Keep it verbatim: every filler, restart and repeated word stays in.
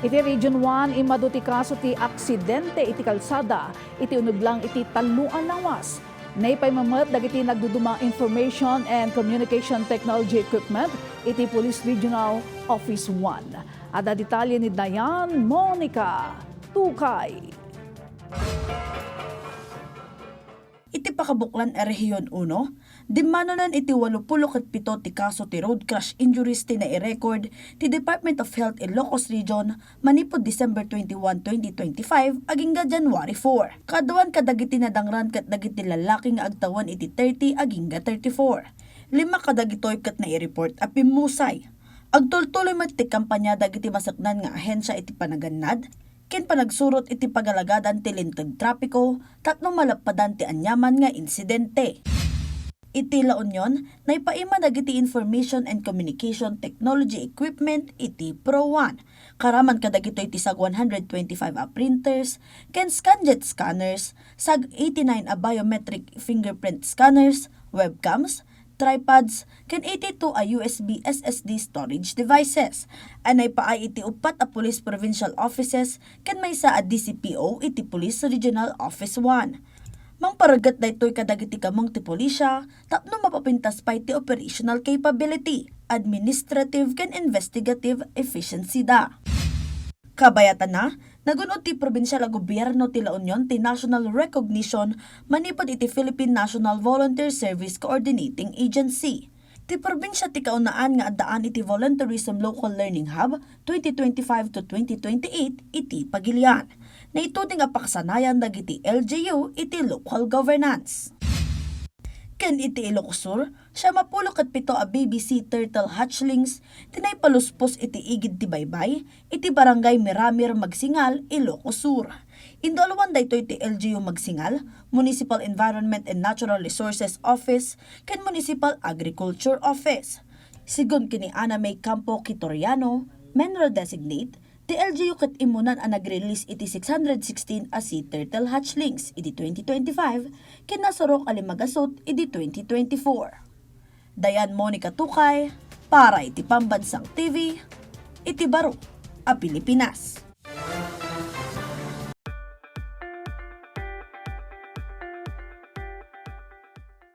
Iti Region one, immadu ti kaso ti aksidente iti kalsada iti uneg lang iti tallo a lawas. Naipay met dagiti nagduduma Information and Communication Technology Equipment iti Police Regional Office one. Adda detalye ni Dayan Monica Tukay. Iti pakabuklan a Rehiyon uno, dimmanonan iti walupulo ket pito ti kaso ti road crash injuries ti nairecord ti Department of Health Ilocos Region manipud December twenty-one, twenty twenty-five agingga January four. Kaduan kadagiti nadangran ket dagiti lalaki nga agtawen iti thirty agingga thirty-four. Lima kadagitoy ket naireport a pimmusay. Agtultuloy met ti kampanya dagiti maseknan nga ahensia iti panagannad ken panagsurot iti pagalagadan ti linteg trapiko tapno malappadan ti aniaman nga insidente. Iti La Union, naipaima dagiti Information and Communication Technology Equipment iti Pro One. Karaman kadagitoy ti sag one hundred twenty-five a printers ken scanjet scanners, sag eighty-nine a biometric fingerprint scanners, webcams, tripods, ken eighty-two a U S B S S D storage devices a naipaay iti uppat a police provincial offices ken maysa a D C P O iti Police Regional Office one. Mangparegget daytoy kadagiti kameng ti pulisya tapno mapapintas pay ti operational capability, administrative ken investigative efficiency da. Kabayatanna, nagun-od ti probinsial a gobierno ti La Union ti national recognition manipud iti Philippine National Volunteer Service Coordinating Agency. Ti probinsia ti kaunaan nga addaan iti Volunteerism Local Learning Hub twenty twenty-five to twenty twenty-eight iti Pagilian. Naituding a pakasanayan dagiti L G U iti local governance. Ken iti Ilocos Sur, siam a pulo ket pito a baby sea turtle hatchlings ti naipaluspos iti igid ti baybay iti Barangay Miramir, Magsingal, Ilocos Sur. Indualwan daytoy ti L G U Magsingal, Municipal Environment and Natural Resources Office, ken Municipal Agriculture Office. Sigun ken ni Ana May Campo Quitoriano, Menro Designate, ti L G U ket immunan a nag-release iti six hundred sixteen a sea turtle hatchlings iti twenty twenty-five ken nasurok a lima gasut iti twenty twenty-four. Dayan Monica Tukay para iti Pambansang T V iti baro a Pilipinas.